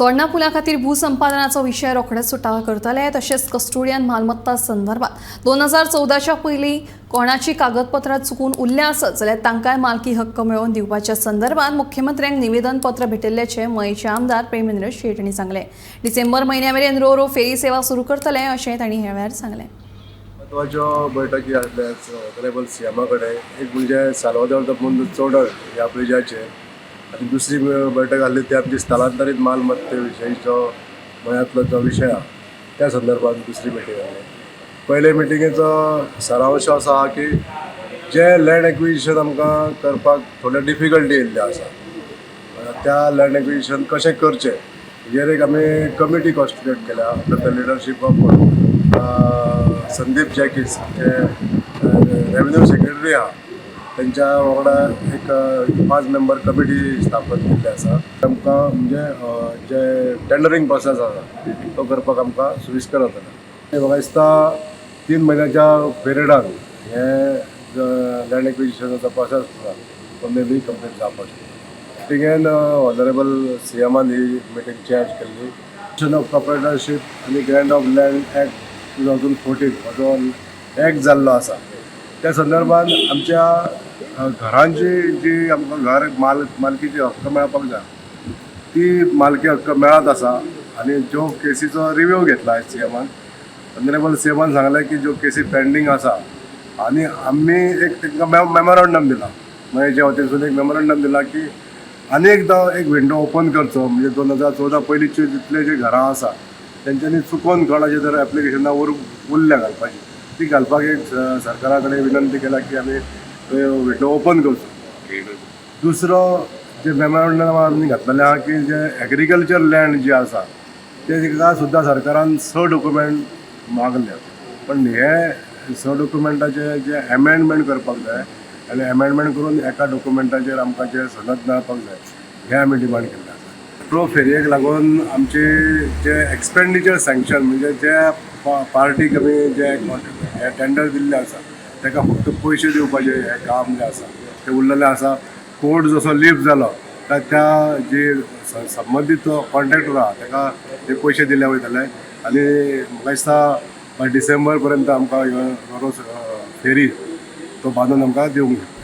चोडणा पुला खातीर भूसंपादनाचो विशय रोखडेच सुटावो करतले. तशेंच कस्टोडियन मालमत्ता संदर्भात 2014च्या पयलीं कोणाची कागदपत्रां चुकून उरल्या आसत जाल्यार तांकांय मालकी हक्क मेळोवन दिवपाच्या संदर्भात मुख्यमंत्र्यांक निवेदन पत्र भेटयल्ल्याचें मयेचे आमदार प्रेमेंद्र शेट हांणी सांगलें. डिसेंबर म्हयन्या मेरेन रो रो फेरी सेवा सुरू करतले, अशें तांणी ह्या वेळार सांगलें. म्हत्वाच्यो बैठकी आसल्या ऑनरेबल सीएमा कडेन. एक म्हणजे साल्वादोर the मुंद चोडण ह्या ब्रिजाचेर आनी दुसरी बैठक आसली ती आमची स्थलांतरीत मालमत्ते विशयीचो मयांतलो जो विशय आहा, त्या संदर्भात दुसरी मिटींग आसली. पयले मिटिंगेचो सारांश असो आहा की जे लँड एक्विजिशन आमकां करपाक थोडे डिफिकल्टी येयल्ली आसा, त्या लँड एक्विजिशन कशें करचें हेजेर एक आमी कमिटी कॉन्स्टिट्यूट केल्या under the leadership of Sandeep Jacques, J revenue secretary आहा. तेंच्या वांगडा एक पांच मेंबर कमिटी स्थापन केल्ली आसा. आमकां म्हणजे जे टेंडरींग प्रोसेस आसा, तो करपाक आमकां सुविस्कर जातलें. म्हाका दिसता, 3 म्हयन्याच्या पिरियडान हे लँड एक्विजिशनाचो प्रोसेस आसा, तो मे बी कंप्लीट जावपाक शकता. मिटिंगेन ऑनरेबल सीएमान ही मिटींग चेअर केल्ली. ऑफ प्रोप्रायटरशीप आनी Grant of Land Act 2014 हो जो एक्ट जाल्लो आसा, त्या संदर्भात आमच्या घरांची जी आमकां घर मालकीची हक्क मेळपाक जाय, ती मालकी हक्क मेळत आसा. आनी ज्यो केसीचो रिव्यू घेतला सीएमान, ऑनरेबल सीएमान सांगलें की ज्यो केसी पेंडींग आसा आनी आमी एक तांकां मेमोरंडम दिला, मयेच्या वतीनसून एक मेमोरंडम दिला की आनी एकदां एक विंडो ओपन करचो, म्हणजे 2014 पयलींची जितले जी घरां आसा, तेंच्यांनी चुकोन कोणाचे जर एप्लिकेशनां उरल्या घालपाची, ती घालपाक एक सरकारा कडेन विनंती केल्या की आमी विंडो ओपन करचो. दुसरो जे मेमोरंडम आमी घातलेलें आहा की जे एग्रीकल्चर लँड जे आसा, ते ताका सुद्दां सरकारान स डॉक्युमेंट मागले, पण हे स डॉक्युमेंटाचे जे एमेंडमेंट करपाक जाय आनी एमेंडमेंट करून एका डॉक्युमेंटाचेर आमकां जे सनद मेळपाक जाय, हें आमी डिमांड केल्लें आसा. रो फेरयेक लागून आमचे जे एक्सपेंडिचर सँक्शन, म्हणजे जे पार्टीक आमी जे हे टेंडर दिल्लें आसा, ताका फक्त पयशे दिवपाचें हें काम जें आसा तें उरलेलें आसा. कोर्ट जसो लिफ्ट जालो काय त्या जे संबंदीत कॉन्ट्रॅक्टर आहा, ताका ते पयशे दिले वयतले आनी म्हाका दिसता बाय डिसेंबर पर्यंत आमकां ह्यो रो फेरी तो बांदून आमकां दिवंक शकता.